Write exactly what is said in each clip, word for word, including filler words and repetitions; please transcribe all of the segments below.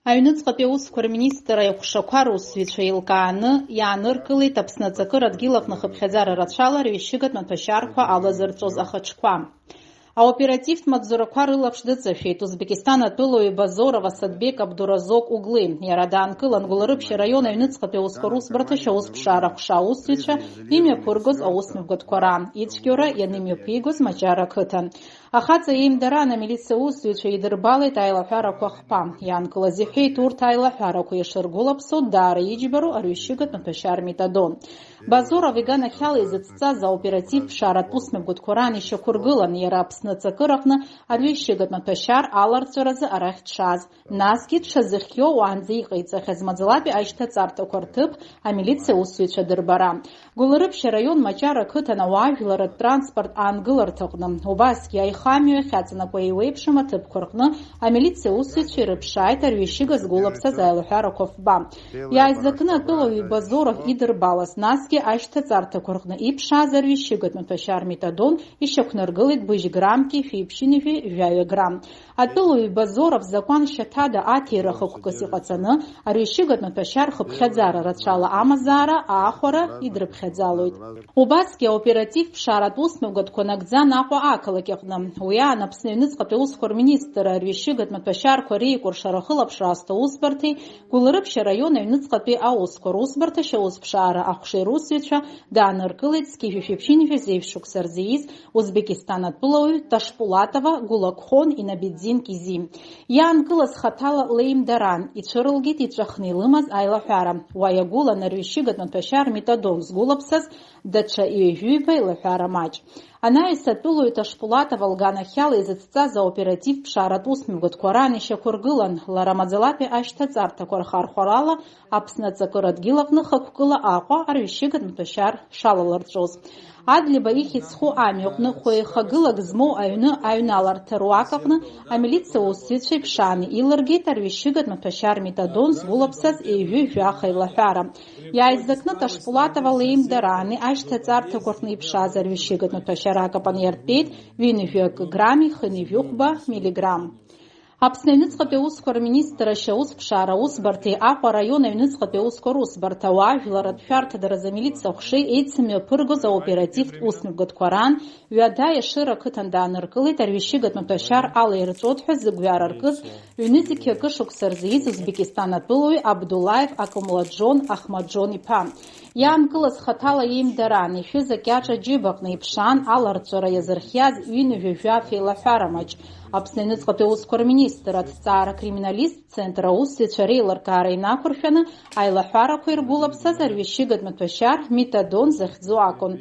Аҩныҵҟатәи аусқәа рминистрра аҟәшақәа русзуҩцәа еилкааны иааныркылеит Аԥсны аҵакыра адгьыл аҟны хыԥхьаӡара рацәала арҩашьыгатә маҭәашьарқәа алазырҵәоз ахаҿқәа. Аоперативтә маҵзурақәа рылаԥш дыҵашәеит Узбекистан атәылауаҩ Базоров Асадбек Абдуразок Углы. Иара даанкылан Гәылрыԥшь араион аҩныҵҟатәи аусқәа русбарҭа ашьаусԥшаара аҟәша аусзуҩцәа имҩаԥыргоз аусмҩаԥгатәқәа раан, ицәгьоура ианымҩаԥигоз Маҷара ақыҭан. Ахаҵа иеимдараан амилициа усзуҩцәа идырбалеит аилаҳәарақәа хԥа. Иаанкылаз иҳәеит урҭ аилаҳәарақәа ишыргәылаԥсоу даара иџьбароу арҩашьыгатә маҭәашьар метадон. Базоров иганахьала изыцҵаз аоператив ԥшааратә усмҩаԥгатәқәа раан ишьақәыргылан, иара Аԥсны аҵакыраҟны арҩашьыгатә маҭәашьар аларҵәаразы арахь дшааз, насгьы дшазыхиоу уаанӡа иҟаиҵахьаз маӡалатәи ашьҭаҵарҭақәа рҭыԥ амилициа усзуҩцәа дырбара. Гәылрыԥшь араион Маҷара ақыҭан ауаажәларратә транспорт аангыларҭаҟны, убасгьы аихамҩа ахьаҵанакуа еиуеиԥшым аҭыԥқәа рҟны амилициа усзуҩцәа ирыԥшааит арҩашьыга згәылаԥсаз аилаҳәарақәа фба. Иааизакны атәылауаҩ Базоров идырбалаз, насгьы ашьҭаҵарҭақәа рҟны иԥшааз арҩашьыгатә маҭәашьар метадон ишьақәнаргылеит быжь граммки шәиԥшьынҩажәи жәаҩа грамм. Атәылауаҩ Базоров закәан шьаҭада аҭира хықәкыс иҟаҵаны, арҩашьыгатә маҭәашьар хыԥхьаӡара рацәала амазаара, аахәара идрыԥхьаӡалоит. Убасгьы аоператив ԥшааратә усмҩаԥгатәқәа нагӡан Аҟәа ақалақь аҟны. Уи аан Аԥсны аҩныҵҟатәи аусқәа рминистр арҩашьыгатә маҭәашьарқәа реикәыршара ахылаԥшра азҭо усбарҭеи Гәылрыԥшь араион аҩныҵҟатәи аусқәа русбарҭа ашьаусԥшаара аҟәшеи русзуҩцәа дааныркылеит зқьи жәшәи ԥшьынҩажәи зеижә шықәса рзы ииз Узбекистан атәылауаҩ Ташпулатова Гулакхон Инабеддин Кизи. Иаанкылаз хаҭала леимдараан, ицәырылгеит иҵәахны илымаз аилаҳәара. Уа иагәылан арҩашьыгатә маҭәашьар метадон згәылаԥсаз даҽа ҩажәиҩба еилаҳәара маҷ. Анаҩс атәылауаҩ Ташпулатова лганахьала изыцҵаз аоператив ԥшааратә усмҩаԥгатәқәа раан ишьақәыргылан, лара маӡалатәи ашьҭаҵарҭақәа рхархәарала Аԥсны аҵакыра адгьыл аҟны хықәкыла Аҟәа арҩашьыгатә маҭәашьар шалалырҵәоз. Адлеиба ихьӡ зху амҩаҟны хәеихагылак змоу аҩны аҩналарҭа руак аҟны амилициа усзуҩцәа иԥшааны илыргеит арҩашьыгатә маҭәашьар метадон згәылаԥсаз ҩажәи жәаха еилаҳәара. Иааизакны Ташпулатова леимдараани ашьҭаҵарҭақәа рҟны иԥшааз арҩашьыгатә маҭәашьар акапан иартәеит ҩынҩажәи акы грамми хынҩажәи хәба миллиграмм. Аԥсны аҩныҵҟатәи аусқәа рминистр ашьаусԥшаара усбарҭеи Аҟәа араион аҩныҵҟатәи аусқәа русбарҭа ауаажәларратә шәарҭадаразы амилициа аҟәшеи еицымҩаԥыргоз аоперативтә усмҩаԥгатәқәа раан Ҩада Ешыра ақыҭан дааныркылеит арҩашьыгатә маҭәашьар алаирҵәоит ҳәа зыгәҩара ркыз ҩнызқьи акы шықәса рзы ииз Узбекистан атәылауаҩ Абдуллаев Акымладжон Ахмаджон-иԥа. Иаанкылаз хаҭала иеимдараан, ишәыз акьаҿ аџьыбаҟны иԥшаан аларҵәара иазырхиаз ҩынҩажәи жәаф еилаҳәара маҷ. Аԥсны аҩныҵҟатәи аусқәа рминистр аҭҵаара криминалисттә центр аусзуҩцәа реилыркаара инақәыршәаны аилаҳәарақәа иргәылаԥсаз арҩашьыгатә маҭәашьар метадон захьӡу акәын.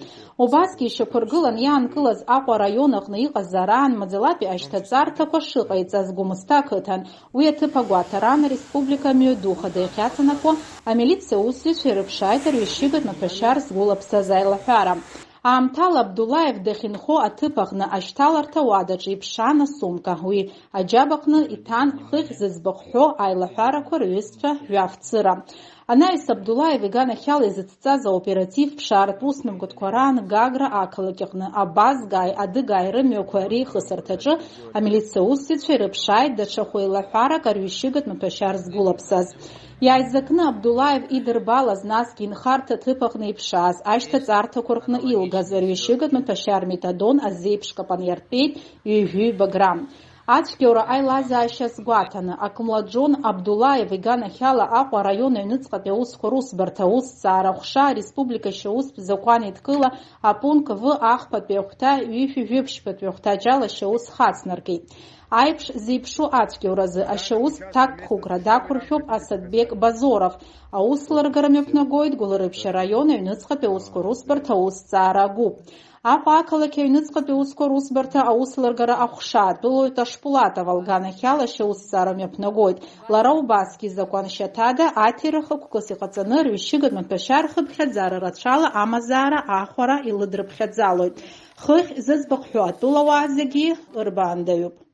Убасгьы ишьақәыргылан иаанкылаз Аҟәа араион аҟны иҟаз араан маӡалатәи ашьҭаҵарҭақәа шыҟаиҵаз Гәымсҭа ақыҭан. Уи аҭыԥ агәаҭараан ареспублика мҩаду хада иахьаҵанакуа амилициа усзуҩцәа ирыԥшааит арҩашьыгатә маҭәашьар згәылаԥсаз аилаҳәара. Аамҭала Абдуллаев дахьынхо аҭыԥ аҟны ашьҭаларҭа уадаҿы иԥшаан асумка. Уи аџьабаҟны иҭан хыхь зыӡбахә ҳәо аилаҳәарақәа рҩызцәа жәаф цыра. Анаҩс Абдуллаев иганахьала изыцҵаз аоператив ԥшааратә усмҩаԥгатәқәа раан Гагра ақалақь аҟны абазгааи адыгааи рымҩақәа реихысырҭаҿы амилициа усзуҩцәа ирыԥшааит даҽа хәеилаҳәарак арҩашьыгатә маҭәашьар згәылаԥсаз. Иааизакны Абдуллаев идырбалаз, насгьы инхарҭа аҭыԥ аҟны иԥшааз, ашьҭаҵарҭақәа рҟны илгаз арҩашьыгатә маҭәашьар метадон азеиԥш капан иартәеит ҩажәи ҩба грамм. Ацәгьоура аилазаашьа азгәаҭаны, Акымладжон Абдуллаев иганахьала Аҟәа араион аҩныҵҟатәи аусқәа русбарҭа аусҭҵаара аҟәша ареспублика ашьаустә закәан еидкыла апункт В ахԥатәи ахәҭа ҩышәи жәиԥшьбатәи ахәҭаҷ ала ашьаус хацнаркит. Аиԥш зеиԥшу ацәгьоуразы ашьаус ҭакԥхықәра дақәыршәоуп Асадбек Базоров, аусеилыргара мҩаԥнагоит Гәылрыԥшь араион аҩныҵҟатәи аусқәа русбарҭа аусҭҵаара агәыԥ. Аҟәа ақалақь аҩныҵҟатәи аусқәа русбарҭа аусеилыргара аҟәша атәылауаҩ Ташпулатова лганахьала ашьаусҭҵаара мҩаԥнагоит. Лара убасгьы закәан шьаҭада аҭира хықәкыс иҟаҵаны рҩышьыгатә маҭәашьар хыԥхьаӡара рацәала амазаара аахәара илыдрыԥхьаӡалоит. Хыхь зыӡбахә ҳәо атәылауаа зегьы ырбаандаҩуп.